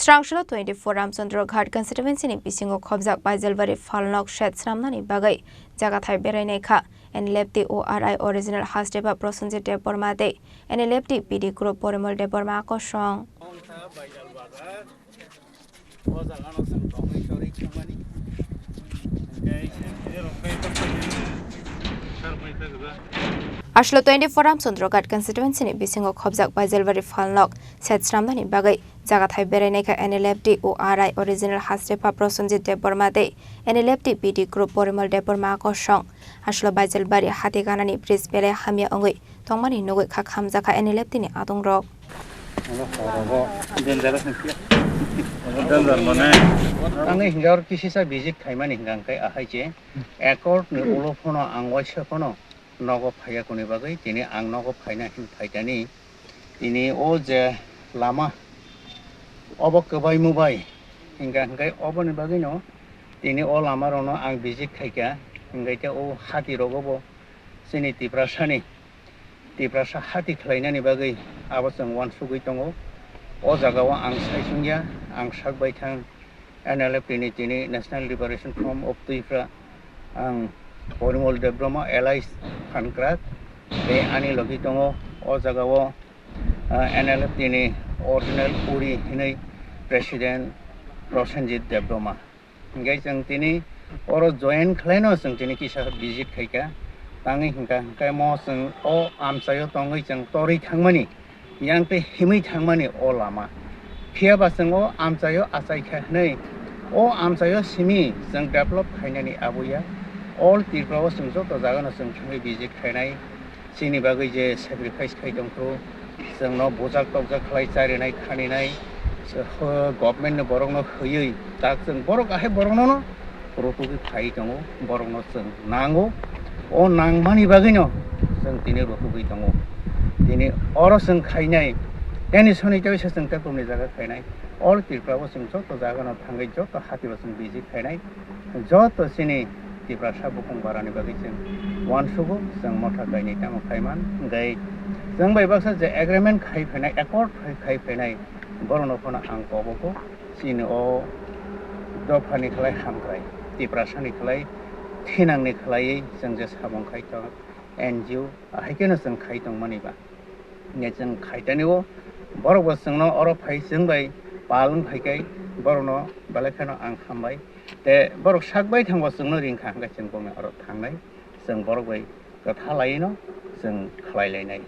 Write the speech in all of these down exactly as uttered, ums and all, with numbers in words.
Chwrangsolo twenty-four Ramchandra Ghat constituency ni bisingo khobjak Baijalbari phalnok shed swnamnani bagwi jagathai berainai kha N L F T O R I original Hasteba Prosenjit Debbarma tei N L F T P D group Porimol Debbarma kosong. Aslo twenty-four Ramchandra Ghat constituency ni bisingo khobjak Baijalbari phalnok shed swnamnani bagwi jagathai berainai kha N L F T O R I original Hasteba Prosenjit Debbarma tei N L F T P D group Porimol Debbarma kosong. Aslo Baijalbari hati ganani bridge belai hamya wngwi tongmani nugwi kha khamjakha N L F T ni adongrok. Dangerous ni siya. Dangerous mane. Ang hingar kisisa visit khaimani hinga hingkai ahai je accord ni ulo phono ang waisa phono nogo phaiya kuni bagwi tini ang nogo phaina hin phaitani tini o je lama obo kwbai mubai hinga hingkai oboni bagwino tini o lama rokno ang visit khaikha hingai te o hati rogo bo chini Tiprasani Tiprasa hati khlainani bagwi abo chwng uansugwi tongo. O jagao ang sai chwngya, ang sak baithang N L F T ni tini National Liberation Front of Tripura, ang Porimol Debbarma alias Phankrak tei ani logi tongo. O jagao, ah, N L F T ni original uri hinwi President Prosenjit Debbarma. Hingke chwng tini oro join khlaino chwng tini kisa visit khaikha. Tangwi hingka hingke mo chwng o amchaio tongwi chwng torwi thangmani, yang tei himwi thangmani o lama. Phiya ba chwng o amchaio achaikha hwnwi o amchaio simi chwng develop khainani aboya. All Tripura o chwng joto jagano chwng thangwi visit khainai. Chini bagwi je sacrifice khai tongkhu, chwngno bujak tokjak khlai charinai khaninai, government ni borokno hwiwi tak chwng borok ahai borokno no rutugwi phai tongo, borokno chwng nango. O nangmani bagwino chwng tini rutugwi tongo. Tini oro chwng khainai, teni soni tei se chwng tekomni jaga khainai. All Tripura o chwng joto jagano thangwi joto hati o chwng visit khainai. Joto chini Tiprasa bukung barani bagwi chwng uansugo, chwng motha kainwi tamo khaiman. Hwnkhe chwng bai baksa je agreement khai phainai, accord khai, khai phainai, borokno phano ang kobogo. Chini o dophani khlai hamkrai, Tiprasani khlai, thinangni khlaiwi chwng je samung khai tong, N G O, ahai kheno chwng khai tongmani ba. Hingke chwng khaitani o, borok bo chwngno oro phai chwng bai pal wng phai khe, borokno belai kheno ang hambai. Te borok sak bai thangbo chwngno ring kha, hingke chwng bongni oro thangnai, chwng borok bai kwtha laino chwng khlai lainai.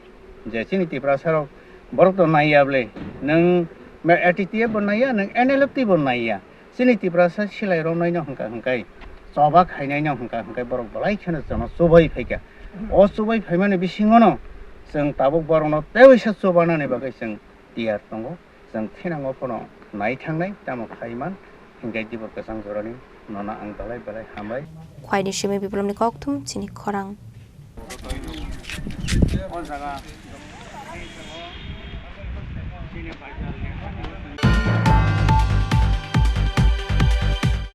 Je chini Tiprasa rok borok to naiya ble, nwng A T T F bo naiya, nwng N L F T bo naiya. Chini Tiprasa silai romnaino hwnka hwnkhe, choba khainaino hwnka hwnkhe borok belai kheno chwngno chubai phaikha. O chubai phaimani bisingono chwng tabuk borokno teisa chubanani bagwi chwng tiyar tongo. Chwng thinango phano nai thangnai, tamo khaiman hwnkhe dibor kwchang jorani nono ang belai belai hambai. Khwaini simi Biplomni kokthum chini khorang. O jaga chini bajar